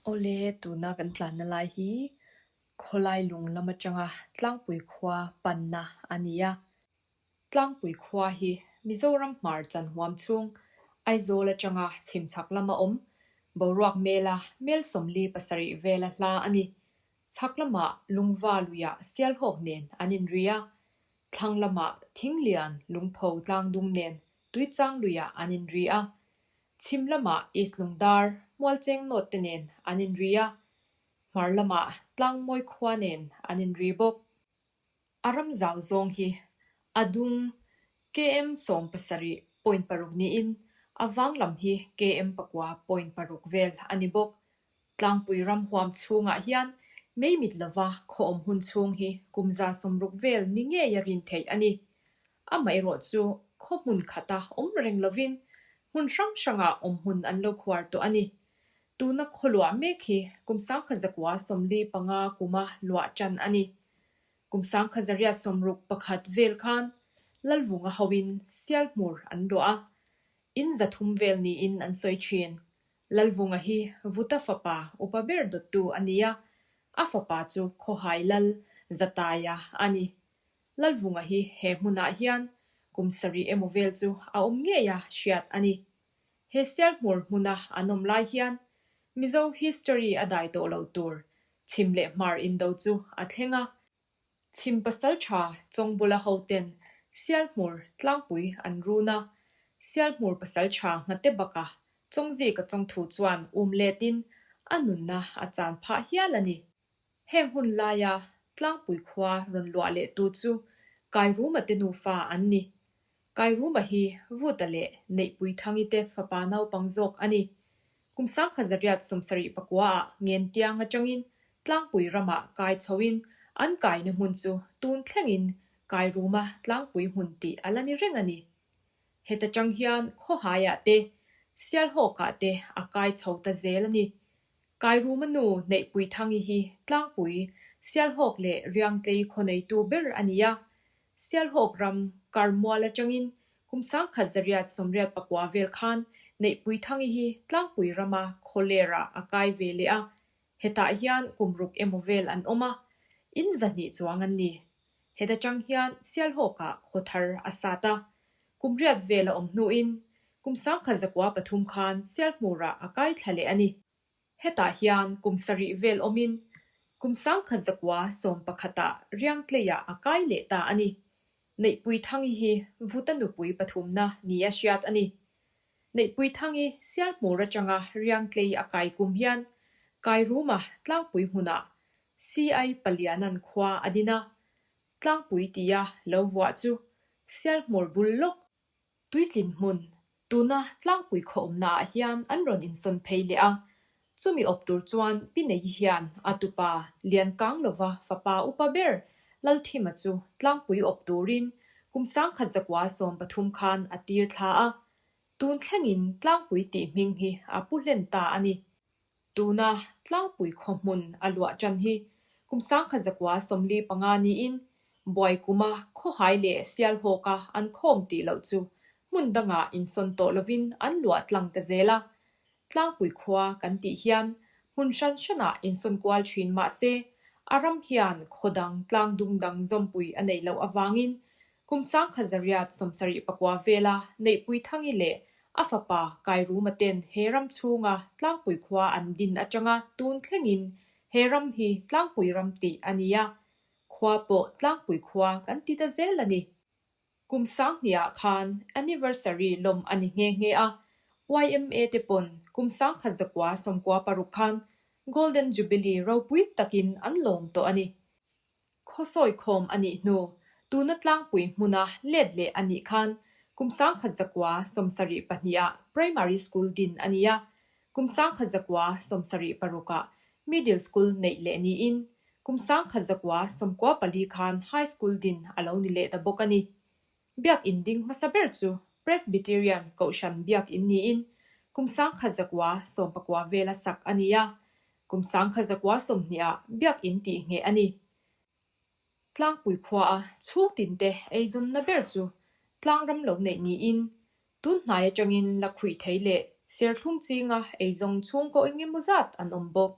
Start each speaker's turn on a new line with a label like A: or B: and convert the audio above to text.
A: Awle, tuna kan tlanna lai hi khawlai lung lam atanga Tlangpui khua panna a ni a. Tlangpui khua hi Mizoram hmar chan huam chhung Aizawl atanga chhim chhak lama awm boruak mela mel 47 vela hla a ni. Chhak lamah Lungva luiah Sialhawk nen an inri a, thlang lamah Thinglian Lungpho tlangdung nen Tuichang luiah an inri a, chhim lamah East Lungdar Mualcheng North te nen an inri a, hmar lamah Tlangmawi khua nen an inri bawk. A ram zau zawng hi a dung KM 17.6 niin a vang lam hi KM 6.6 vel a ni bawk. Tlangpui ram huam chhungah hian mei mit lova khaw awm hun chhung hi kum 160 vel ni ngei a rin theih a ni. Amaherawh chu khaw hmun khata awm reng lovin hmun hrang hrangah awm hmun an lo khuar tawh a ni. Tuna khaw luah mek hi kum 1945 kuma luah tan a ni. Kum 1961 vel khan Lalvunga hoin Sialhmur an luah a, in 300 vel niin an sawi thin. Lalvunga hi Vuta fapa upa ber dawttu a ni a, a fapa chu Khawhai Lal Zataia a ni. Lalvunga hi he hmunah hian kum sarih emaw vel chu a awm ngei a hriat a ni. He Sialhmur hmuna an awm lai hian Mizo history a dai tawh lo tur chhim leh hmar indo chu a thleng a. Chhim pasaltha Chawngbula hoten Sialhmur tlangpui an run a, Sialhmur pasaltha nghate baka Chawngzika chawngthu chuan um letin a nunna a chan phah hial a ni. Heng hun laia tlangpui khua rawn luah leh tu chu Kairuma te nufa an ni. Kairuma hi Vuta leh Neihpuithangi te fapa naupang zawk a ni. Kum 1979 ah Ngentiang atangin Tlangpui ramah kai chhoin an kaina hmun chu tun thlengin Kairuma Tlangpui hmun tih a la ni reng a ni. Heta tang hian Khawhaiah te, Sialhawkah te a kai chho ta zel a ni. Kairuma nu Neihpuithangi hi Tlangpui, Sialhawk leh Riangtlei khaw neitu ber a ni a. Sialhawk ram Karmual atangin kum 1989 vel khan Neihpuithangi hi Tlangpui rama khawlerah a kai ve leh a, hetah hian kum ruk emaw vel an awm a, in 200 chuang an ni. Heta tang hian Sialhawkah khaw thar a sat a, kum riat vel a awm hnuin kum 1903 khan Sialhmurah a kai thla leh a ni. Hetah hian kum sarih vel awmin kum 1911 ah Riangtleiah a kai leh ta a ni. Neihpuithangi hi Vuta nupui pathumna nia hriat a ni. Neihpuithangi Sialhmur atanga Riangtlei a kai kum hian Kairuma tlangpui hmunah CI Palianan khua a din a, tlangpui tia lo vuah chu Sialhmur bul lawk Tuitlin hmun, tuna tlangpui khaw awmnaah hian an rawn insawn phei leh a, chumi awp tur chuan Pi Neii hian a tupa lian kang lova fapa upa ber Lalthima chu tlangpui awp turin kum 1913 khan a tir thla a, tun thlengin tlangpui tih hming hi a pu hlen ta a ni. Tuna tlangpui khaw hmun a luah tan hi kum 1945 niin buai kuma khawhai leh Sialhawka an khawm tih loh chu hmun dangah insawn tawh lovin an luah tlang ta zel a. Tlangpui khua kan tih hian hmun hran hranah insawn kual thin mah se a ram hian khaw dang tlang dung dang zawmpui a neih loh avangin Kum 1974 vela Neihpuithangi leh a fapa Kairuma ten he ram chhunga Tlangpui khua an din atanga tun thlengin he ram hi Tlangpui ram tih a ni a, khua pawh Tlangpui khua kan ti ta zel a ni. Kum sanghnih-ah khan anniversary lawm a ni nghe nghe a, YMA te pawn kum 1996 khan Golden Jubilee ropui takin an lawm tawh a ni. Khawsawi khawm a nih hnu, tuna tlangpui hmuna let leh a nih khan kum 1972 ah Primary School din a ni a, kum 1976 ah Middle School neih leh niin kum 1994 khan High School din a lo ni leh ta bawk a ni. Biakinn ding hmasa ber chu Presbyterian Kohhran Biakinn niin kum 1919 vela sak a ni a, kum 1920 ah Biakinn tih ngheh a ni. Tlangpui khuaa chhung tinte eizawnna ber chu tlangram lo neih niin tun hnai atangin la khuih thei leh Serthlum chinga eizawng chhungkaw eng emaw zat an awm bawk.